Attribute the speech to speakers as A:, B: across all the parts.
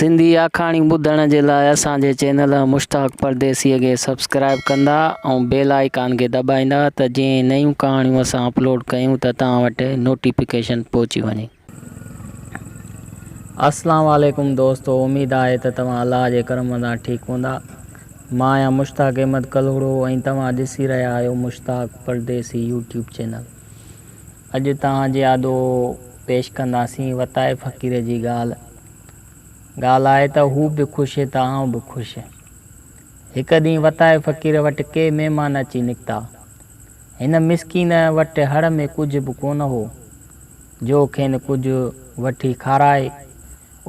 A: سنڌي آکاڻيون ٻڌڻ جي لاء اسان جي چينل مشتاق پرديسيء کي سبسڪرائيب ڪندا ۽ بيل آئيڪان کي دٻائيندا ته جئين نيون ڪهاڻيون اسان اپلوڊ ڪيون ته توهان وٽ نوٽيفڪيشن پهچي وڃي. اسلام عليڪم دوستو اميد آهي ته توهان الله جي ڪرم سان ٺيڪ هوندا مان آهيان مشتاق احمد ڪلهوڙو ۽ توهان ڏسي رهيا آهيو مشتاق پرديسي يوٽيوب چينل اڄ توهان جي آڏو پيش ڪنداسين وتائي فقير جي ڳالهه. ڳالهه آهي ته هو به خوش ته آئون به خوش. هڪ ڏينهن وتائي فقير وٽ ڪي مهمان اچي نڪتا. هن مسڪين وٽ هڙ ۾ ڪجهه به ڪونه هو، جو کين ڪجهه وٺي کارائي.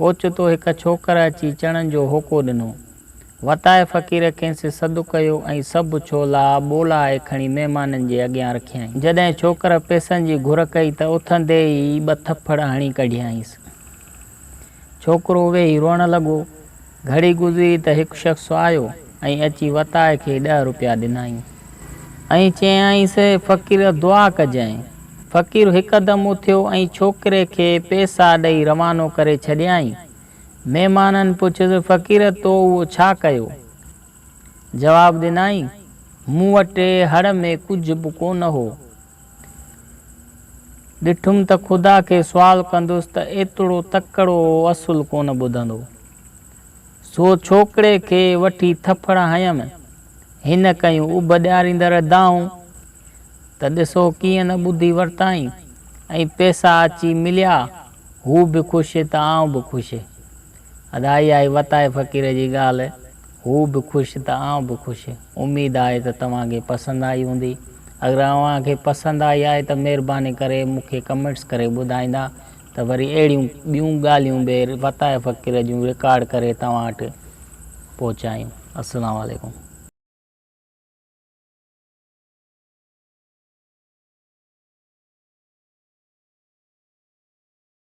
A: اوچتو هڪ ڇوڪر اچي چڻن جو هوڪو ڏنو. وتائي فقير کيس سڏ ڪيو ۽ سڀ ڇولا ٻوڙائي کڻي مهمانن جي اڳيان رکيائين. جڏهن ڇوڪر پئسن جي گهر ڪئي ته اٿندي ئي ٻه ٿڦڙ هڻي ڪڍيائينس. ڇوڪرو ويهي روئڻ لڳو. گهڙي گذري ته هڪ شخص آيو ۽ اچي وتائي کي ڏهه روپيا ڏنائين. ۽ چيائينس، فقير دعا ڪجانء. فقير هڪدم اٿيو ۽ ڇوڪري کي پئسا ڏئي روانو ڪري ڇڏيائين. مهمانن پڇيس، فقير تو اهو ڇا ڪيو؟ جواب ڏنائين، مون وٽ هڙ ۾ ڪجهه به ڪونه هو. ڏٺم ته خدا کي سوال ڪندس ته ايترو تڪڙو اصل ڪونه ٻڌندو. سو ڇوڪري کي وٺي ٿڦڙ هنيم. هن ڪيون اڀ ڏياريندڙ دانهون ته ڏسو ڪيئن نه ٻڌي ورتائين ۽ پئسا اچي مليا. هو به خوش ته آئون به خوش. ادا اها آهي وتائي فقير جي ڳالهه، هو به خوش ته آئون به خوش. اميد آهي ته توهان کي پسند آئي هوندي. اگر اوهان کي پسند آئي آهي ته مهرباني ڪري مون کي ڪمينٽس ڪري ٻڌائيندا ته وري اهڙيون ٻيون ڳالهيون به وتائي فقير جون رڪارڊ ڪري توهان وٽ پهچايون. السلام عليڪم.